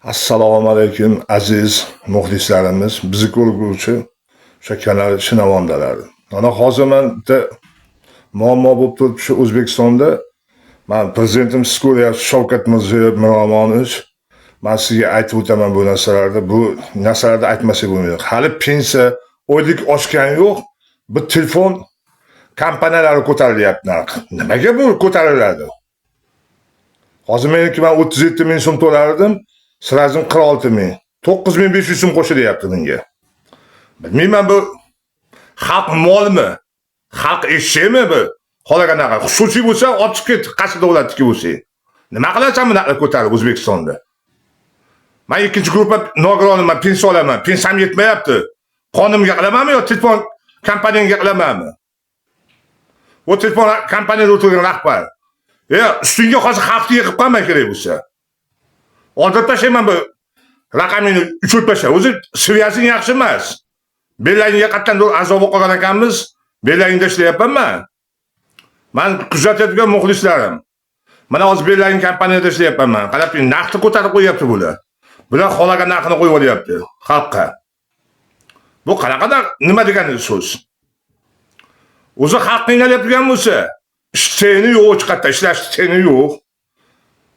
Assalomu alaykum aziz muxlislarimiz, bizni ko'rguvchi o'sha kanal shinavondalari. Mana hozir man bitta muammo bo'lib turibdi shu O'zbekistonda. Man prezidentim siz ko'ryapsiz, Shavkat Mirziyoyev Miromonovich. Man sizga aytib o'taman bu narsalarni. Bu narsalarni aytmasak bo'lmaydi. Hali pensiya, oylik oshgani yo'q. Bu telefon kompaniyalari ko'tarilyapti narx. Nimaga bu ko'tariladi? Hozir meniki man 37 ming so'm to'lardim. Sразу 46 ming. 9500 so'm qo'shilyapti bunga. Bilmayman, bu xalq molmi? Xalq eshakmi bu? Xohlaganaqa. Xususiy bo'lsa, olib chiqib ket, qaysi davlatniki bo'lsa. Nima qilasan bunaqa ko'tarib O'zbekistonda? Men ikkinchi gruppa nogironman, pensiya olaman. Pensiyam yetmayapti. Qonimga qilamanmi yo telefon kompaniyamga qilamanmi? U telefon kompaniyada o'tirgan rahbar. Ustingga hozir xalqni yig'ib qo'yman kerak bo'lsa. Oldirib tashlayman bu raqamingni uchirib tashla. O'zi svязing yaxshi emas. Bellaringga qayerdandir a'zo bo'lib qolgan ekanmiz. Bellaringda ishlayapman man. Man kuzatayotgan muxlislarim. Mana hozir Bellaring kompaniyada ishlayapman man. Qarab turing, narxni ko'tarib qo'yapti bular. Bular xohlagan narxini qo'yib olyapti xalqqa. Bu qanaqa nima degani so'z? O'zi xalq qiynalayotgan bo'lsa, ish teni yo'q, hech qayerda ishlash teni yo'q.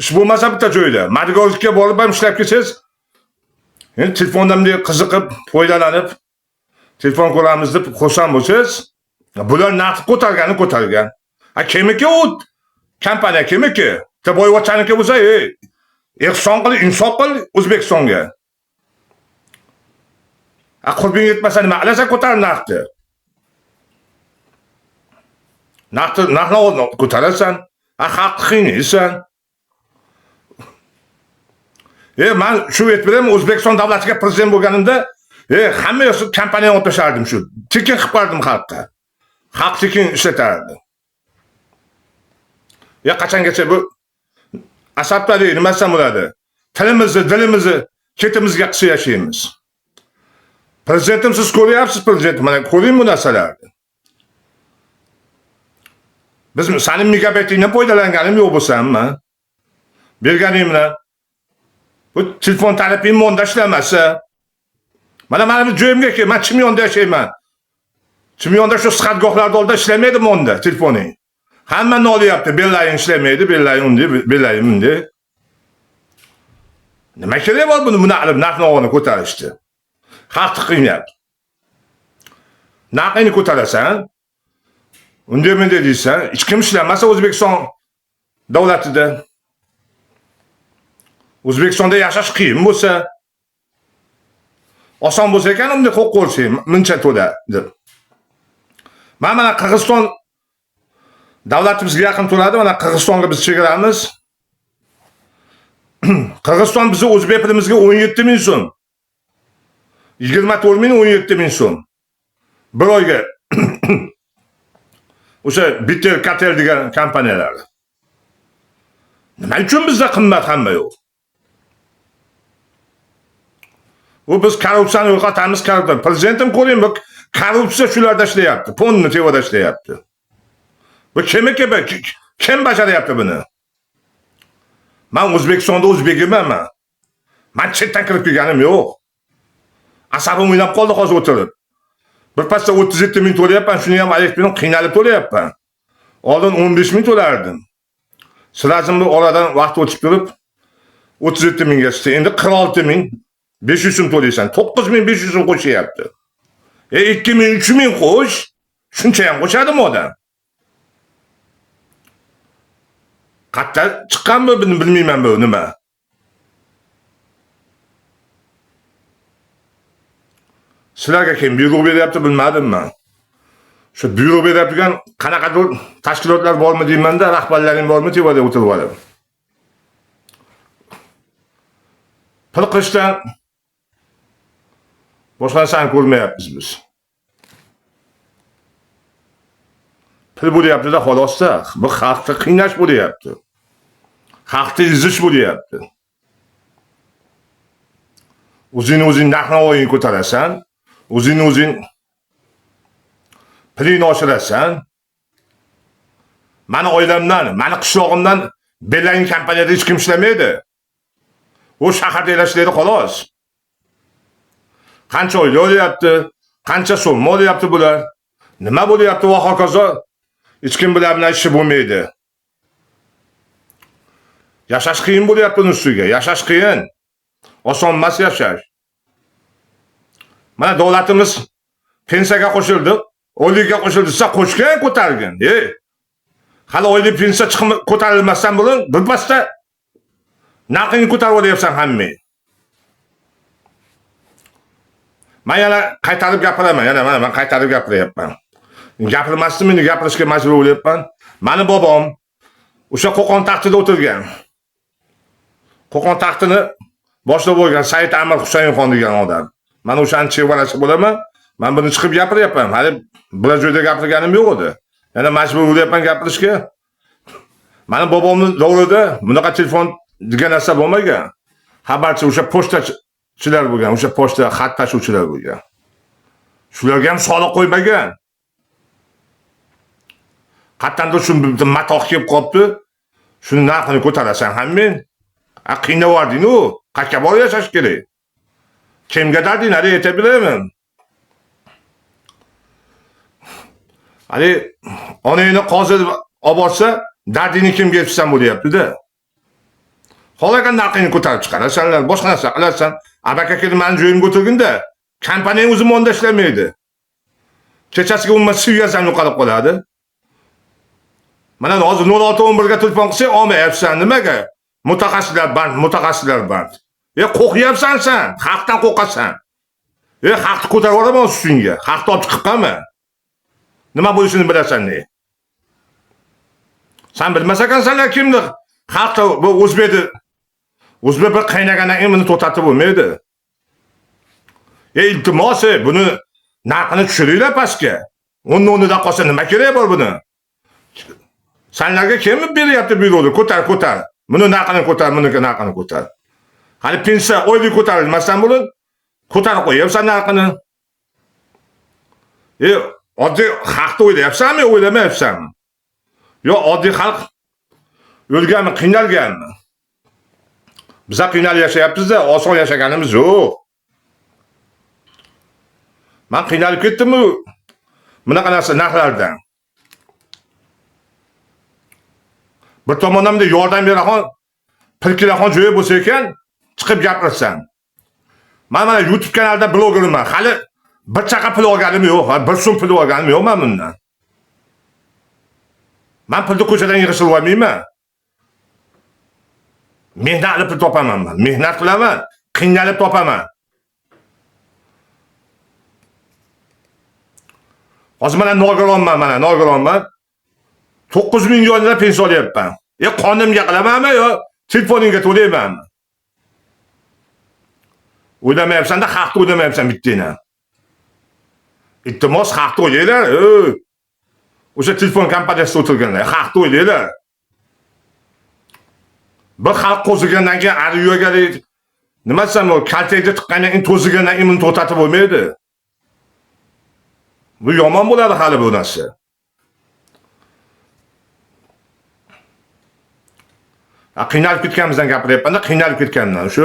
Ish bo'lmasa bitta joyda. Madigorlikka borib ham ishlab kelsangiz, endi telefondan bunday qiziqib, foydalanib, telefon ko'ramiz deb xursand bo'lsangiz, bular narxni ko'targani ko'targan. A kimniki u kompaniya kimniki? Bitta boyvachchaniki bo'lsa, ey, ehson qil, insof qil O'zbekistonga. A qurbing yetmasa nima qilasan ko'tar narxni? Narxni ko'tarasan, a xalqni qiynaysan. Man shu aytib beraman, O'zbekiston davlatiga prezident bo'lganimda, hamma yoqni kompaniyani olib tashlardim shu. Tekin qilib qo'yardim xalqqa. Xalq tekin ishlatardi. Ya qachongacha bu asabdalik nima desam bo'ladi? Tilimizni, dilimizni ketimizga qisib yashaymiz. Prezidentim siz ko'ryapsiz, prezident, mana ko'ring bu narsalarni. Biz sening megabaytingdan foydalanganim yo'q bo'lsam man. Berganing bilan bu telefon tarifing monda ishlamasa. Mana bu joyimga kel, men Chimyonda yashayman. Chimyonda shu sihatgohlarda oldida ishlamaydi monda telefoning. Hamma nolyapti, Bellaring ishlamaydi, Bellaring unday, Bellaring bunday. Nima kerak bor buni bunaqa qilib narx-navoni ko'tarishdi? Xalqni qiynayapti. Narxini ko'tarasan, unday bunday deysan, hech kim ishlamasa O'zbekiston davlatida. O'zbekistonda yashash qiyin bo'lsa, oson bo'lsa ekan unday qo'yib qo'ysang, muncha to'la deb. Men mana Qirg'iziston davlatimizga yaqin turadi, mana Qirg'izistonga biz chegaramiz. Qirg'iziston bizni o'zbek pulimizga 17 ming so'm. 24 ming 17 ming so'm. Bir oyga o'sha Bitel, Katel degan kompaniyalar. Nima uchun bizda qimmat hamma yo'q? Bu biz korrupsiyani yo'qotamiz, korrupsiya. Prezidentim ko'ring, bu korrupsiya shularda ishlayapti, fondni tevada ishlayapti. Bu kimniki bu? Kim bajaryapti buni? Men O'zbekistonda o'zbekiman man. Men chetdan kirib kelganim yo'q. Asabim o'ynab qoldi hozir o'tirib. Bir pasda 37 ming to'layapman, shuni ham aytib bilan qiynalib to'layapman. Oldin 15 ming to'lardim. Sразу bu oradan vaqt o'tib turib 37 mingga chiqdi. Endi 46 ming 500 so'm to'laysan. 9500 so'm qo'shyapti. 2 ming, 3 ming qo'sh, shuncha ham qo'shadimi odam? Qayerdan chiqqan bu bilmayman bu nima. Sizlarga kim buyruq beryapti bilmadim men. Shu buyruq beradigan qanaqadir tashkilotlar bormi deymanda, rahbarlaring bormi tevada o'tirib olib. Pul qilishdan boshqa narsani ko'rmayapmiz biz. Pul bo'lyapti-da xolosda, bu xalqni qiynash bo'lyapti. Xalqni ezish bo'lyapti. O'zingni o'zing narx-navoingni ko'tarasan, o'zingni o'zing pulingni oshirasan. Mani oilamdan, mani qishlog'imdan Bellaring kompaniyada hech kim ishlamaydi. U shaharda ishlaydi xolos. Qancha oylik olyapti, qancha so'm olyapti bular? Nima bo'lyapti va hokazo? Hech kim bular bilan ishi bo'lmaydi. Yashash qiyin bo'lyapti uni ustiga. Yashash qiyin. Oson emas yashash. Mana davlatimiz pensiyaga qo'shildi, oylikka qo'shildi desa qo'shgan, ko'targin. Ey. Hali oylik pensiya chiqma ko'tarilmasdan burun birpasda narxini ko'tarib olyapsan hamma. Man yana qaytarib gapiraman, yana mana man qaytarib gapiryapman. Gapirmasdim, endi gapirishga majbur bo'lyapman. Mani bobom o'sha Qo'qon taxtida o'tirgan. Qo'qon taxtini boshida bo'lgan Said Amir Husaynxon degan odam. Man o'shani chevarasi bo'laman. Man buni chiqib gapiryapman. Hali biror joyda gapirganim yo'q edi. Yana majbur bo'lyapman gapirishga. Mani bobomning davrida bunaqa telefon degan narsa bo'lmagan. Xabarchi o'sha pochtachilar bo'lgan, o'sha pochta xat tashuvchilar bo'lgan. Shularga ham soliq qo'ymagan. Qayerdandir shu bitta matoh kelib qolibdi. Shuni narxini ko'tarasan ham men. A qiynab yubording-u. Qayerga borib yashash kerak? Kimga darding, hali ayta bilaman. Hali onangni qozi olib borsa, dardingni kimga aytsam bo'lyapti-da. Xohlagan narxingni ko'tarib chiqarasanlar, boshqa narsa qilasan. Abaka kelib mani joyimga o'tirgin-da, kompaniyang o'zi monda ishlamaydi. Kechasiga umuman suyasam yo'qolib qoladi. Mana hozir 0611 ga telefon qilsang olmayapsan. Nimaga? Mutaxassislar band, mutaxassislar band. E qo'rqyapsan sen, xalqdan qo'rqasan. E xalqni ko'tarib yuboraman ustingga, xalqni olib chiqib qolma. Nima bo'lishini bilasan ne? Sen bilmas ekansanlar kimni xalqni bu o'zbekni o'zbek bir qaynagandan keyin buni to'xtatib bo'lmaydi. E iltimos, buni narxini tushiringlar pastga. O'nni o'rnidan qolsa nima kerak bor buni? Sanlarga kim beryapti buyruqni? Ko'tar, ko'tar. Buni narxini ko'tar, buni narxini ko'tar. Hali pensiya oylik ko'tarilmasdan burun ko'tarib qo'yapsan narxini. E oddiy xalqni o'ylayapsanmi, o'ylamayapsanmi? Yo oddiy xalq o'lganmi, qiynalganmi? Biza qiynalib yashayapmiz-da, oson yashaganimiz yo'q. Men qiynalib ketdim-ku bunaqa narsa narxlardan. Bir tomondan bunday yordam beradigan, pul keladigan joyi bo'lsa ekan, chiqib gapirsan. Men mana YouTube kanalida blogerman. Hali bir chaqa pul olganim yo'q, bir so'm pul olganim yo'q men bundan. Men pulni ko'chadan yig'ishtirib olmayman. Mehnat qilib pul topaman men. Mehnat qilaman, qiynalib topaman. Hozir mana nogironman, mana nogironman. 9 ming yonida pensiya olyapman. E qonimga qilamanmi yo telefoningga to'laymanmi? O'ylamayapsan-da, xalqni o'ylamayapsan bittangni. Iltimos, xalqni o'ylanglar. O'sha telefon kompaniyasida o'tirganlar, xalqni o'ylanglar. Bir xalq qo'zigandan keyin ari yo'ga nima desam, u kaltakda tiqqandan keyin to'zigandan keyin buni to'xtatib bo'lmaydi. Bu yomon bo'ladi hali bu narsa. Qiynalib ketganimizdan gapiryapman-da, qiynalib ketganimdan. Shu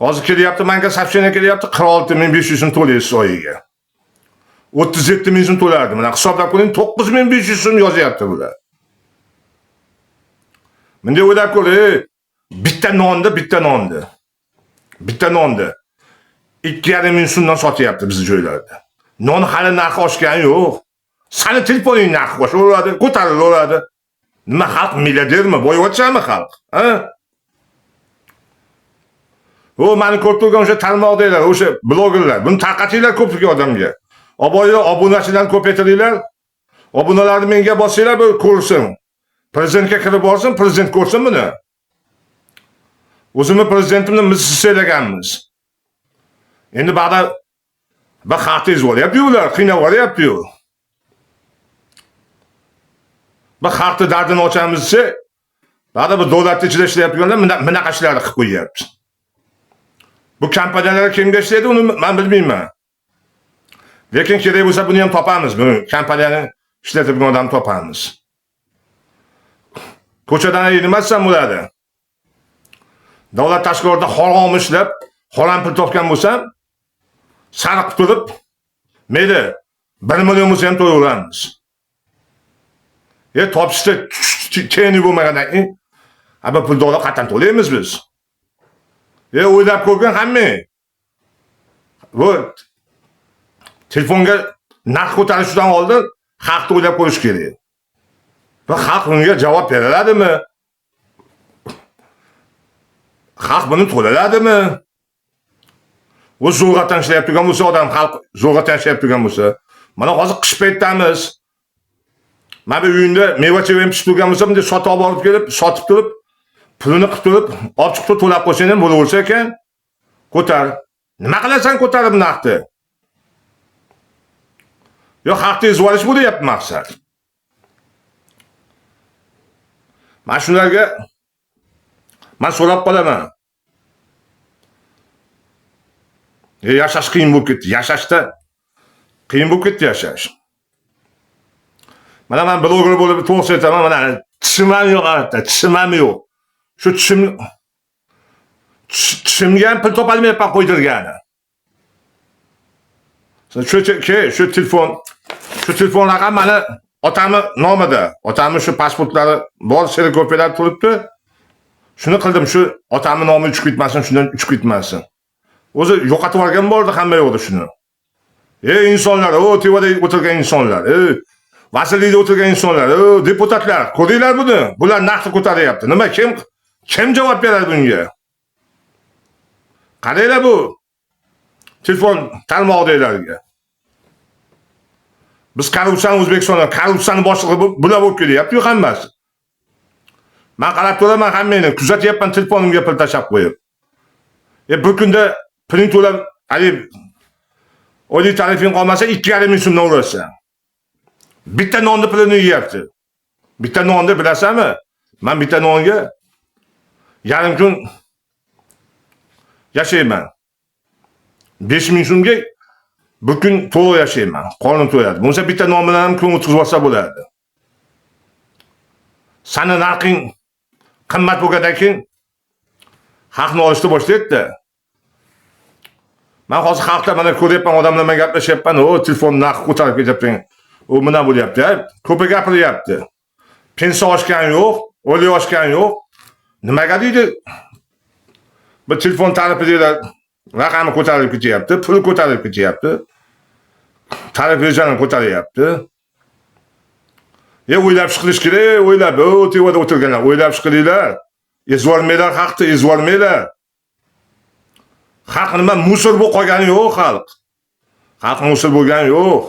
hozir kelyapti, menga сообщение kelyapti, 46 500 so'm to'laysiz oyiga. 37 ming so'm to'lardim. Mana hisoblab ko'ring, 9500 so'm yozyapti bular. Bunday o'ylab ko'r, bitta nonni, bitta nonni. Bitta nonni 2,5 ming so'mdan sotyapti bizni joylarda. Non hali narxi oshgani yo'q. Sani telefoning narxi oshaveradi, ko'tarilaveradi. Nima xalq milliardermi, boyvachchami xalq? Ha? O meni ko'rib turgan o'sha tarmoqdagilar, o'sha blogerlar, buni tarqatinglar ko'prik odamga. Oboylar obunachilarni ko'paytiringlar. Obunalarni menga bosinglar, bu ko'rsin. Prezidentga kirib borsin, prezident ko'rsin buni. O'zimni prezidentimni biz saylaganmiz. Endi ba'da bir xalqni ezib ular, qiynab yuboryapti-yu. Bir xalqni dardini ochamiz desa, ba'da bir davlatni ichida ishlayotganlar bunaqa ishlarni qilib qo'yyapti. Bu kompaniyalar kimga ishlaydi, uni men bilmayman. Lekin kerak bo'lsa buni ham topamiz. Buni kompaniyani ishlatadigan odamni topamiz. Ko'chadan nima desam bo'ladi? Davlat tashkilotida harom ishlab, harom pul topgan bo'lsam, sariq turib, mayli 1 million bo'lsa ham to'layveramiz. Topishda teni bo'lmagandan keyin, bu pulni olib qayerdan to'laymiz biz? O'ylab ko'rgin hamma. Bu telefonga narx ko'tarishdan oldin xalqni o'ylab ko'rish kerak. Va xalq bunga javob beraladimi? Xalq buni to'laladimi? U zo'rg'atdan ishlayap turgan bo'lsa odam, xalq zo'rg'atdan ishlayap turgan bo'lsa, mana hozir qish paytdamiz. Mana bu uyingda meva-cheva pishib turgan bo'lsa, bunday sotib olib kelib, sotib turib, pulini qilib turib, olib chiqib to'lab qo'ysang ham bo'laversa ekan. Ko'tar. Nima qilasan ko'tarib narxni? Yo xalqni ezib olish bo'lyapti maqsad. Mana shularga men so'rab qolaman. Yashash qiyin bo'lib ketdi. Yashashda qiyin bo'lib ketdi yashash. Mana men bloger bo'lib to'g'ri aytaman, mana tishim ham yo'q, albatta, tishim ham yo'q. Shu tishimga ham pul topolmayapman qo'ydirgani. Shu telefon, shu telefon raqam mani otamni nomida. Otamni shu pasportlari bor, serikopiyalar turibdi. Shuni qildim, shu otamni nomi uchib ketmasin, shundan uchib ketmasin. O'zi yo'qotib yuborgan bo'ldi hamma yo'qda shuni. Insonlar, o tevada o'tirgan insonlar, vazirlikda o'tirgan insonlar, deputatlar, ko'ringlar buni. Bular narxni ko'taryapti. Nima, kim javob beradi bunga? Qaranglar bu telefon tarmog'idagilarga. Biz korrupsiyani O'zbekistonda korrupsiyani boshlig'i bular bo'lib kelyapti-yu hammasi. Men qarab turaman hammani, kuzatyapman telefonimga pul tashlab qo'yib. Bir kunda puling to'lab, haligi oylik tarifing qolmasa 2,5 ming so'mdan urasan. Bitta nonni pulini yeyapti. Bitta nonni bilasanmi? Men bitta nonga yarim kun yashayman. 5 ming so'mga bir kun to'liq yashayman. Qornim to'yadi. Bo'lmasa bitta non bilan ham kun o'tkazib olsa bo'ladi. Sani narxing qimmat bo'lgandan keyin haqni olishni boshlaydi-da. Men hozir xalqda mana ko'ryapman, odamlar bilan gaplashyapman, o telefon narxi ko'tarib ketyapti. U nima bo'lyapti, ha? Ko'pi gapiryapti. Pensiya oshgan yo'q, o'lik oshgan yo'q. Nimaga deydi? Bir telefon tarifi deydi, raqami ko'tarilib ketyapti, puli ko'tarilib ketyapti. Tarif rejani ko'taryapti. O'ylab ish qilish kerak, o'ylab, o tevada o'tirganlar, o'ylab ish qilinglar. Ezvormanglar xalqni, ezvormanglar. Xalq nima musor bo'lib qolgani yo'q xalq. Xalq musor bo'lgani yo'q.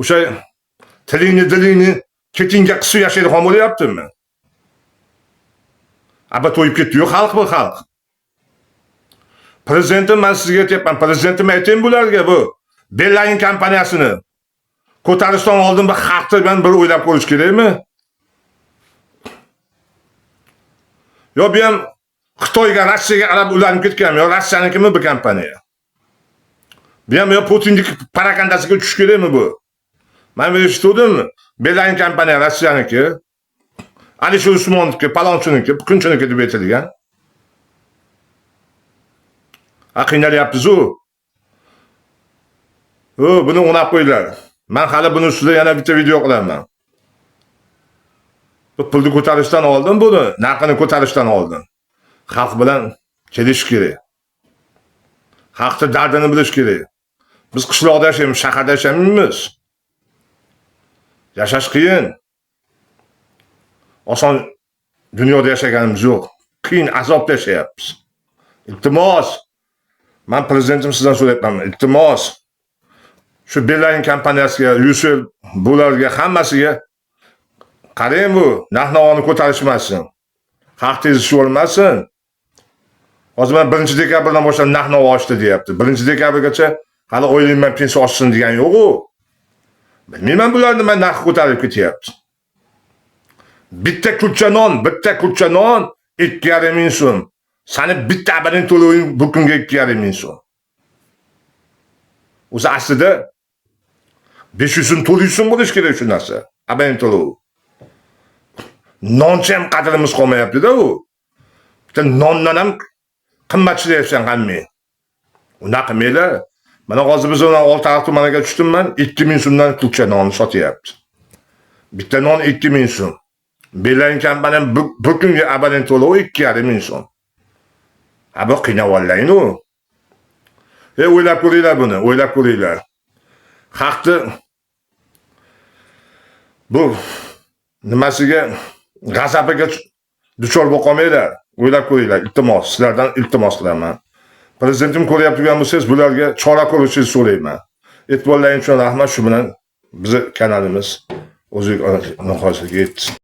O'sha tilingni, dilingni ketingga qisib yashaydigan bo'lyaptimi? Aba to'yib ketdi-yu xalq bu xalq. Prezidentim, men sizga aytyapman, prezidentim ayting bularga bu Beeline kompaniyasini ko'tarishdan oldin bir xalqni ben bir o'ylab ko'rish kerakmi? Yo bu ham Xitoyga, Rossiyaga qarab ulanib ketganmi? Yo Rossiyanikimi bu kompaniya? Bu ham yo Putinning parakandasiga tushish kerakmi bu? Men buni eshitgandim. Beeline kompaniya Rossiyaniki, Alisher Usmonovniki, palonchiniki, pukunchiniki deb aytilgan. Ha, qiynalyapmiz-u. Buni o'nab qo'yinglar. Men hali buni ustida yana bitta video qilaman. Bu pulni ko'tarishdan oldin buni, narxini ko'tarishdan oldin xalq bilan kelish kerak. Xalqning dardini bilish kerak. Biz qishloqda yashaymiz, shaharda yashamaymiz. Yashash qiyin. Oson dunyoda yashaganimiz yo'q. Qiyin azobda yashayapmiz. Iltimos, men prezidentim sizdan so'rayapman, iltimos. Shu Beeline kompaniyasiga, Ucell bularga hammasiga qarang bu narx-navoni ko'tarishmasin. Xalq tez olmasin. Hozir men 1-dekabrdan boshlab narx-navo oshdi deyapti. 1-dekabrgacha hali oylikman pensiya oshsin degan yo'q-u. Bilmayman bular nima narx ko'tarilib ketyapti. Bitta kulcha non, bitta kulcha non 2,5 ming so'm. Sani bitta abonent to'loving bu kunga 2,5 ming so'm. O'zi aslida 500 so'm, 400 so'm bo'lishi kerak shu narsa. Abonent to'lovi. Noncha ham qadrimiz qolmayapti-da u. Bitta nondan ham qimmatchilayapsan hamma. Unaqa qilmanglar. Mana hozir biz uni Oltiariq tumaniga tushdim man, 2000 so'mdan kulcha nonni sotyapti. Bitta non 2000 so'm. Beeline kompaniya bir kunga abonent to'lovi 2,5 ming so'm. Ha, bu qiynab u. O'ylab ko'ringlar buni, o'ylab ko'ringlar. Haqni bu nimasiga, g'azabiga duchor bo'lib qolmanglar. O'ylab ko'ringlar, iltimos, sizlardan iltimos qilaman. Prezidentim ko'ryapti bo'lsangiz, bularga chora ko'rishingizni so'rayman. E'tiborlaring uchun rahmat. Shu bilan bizni kanalimiz o'ziga nihoyasiga yetdi.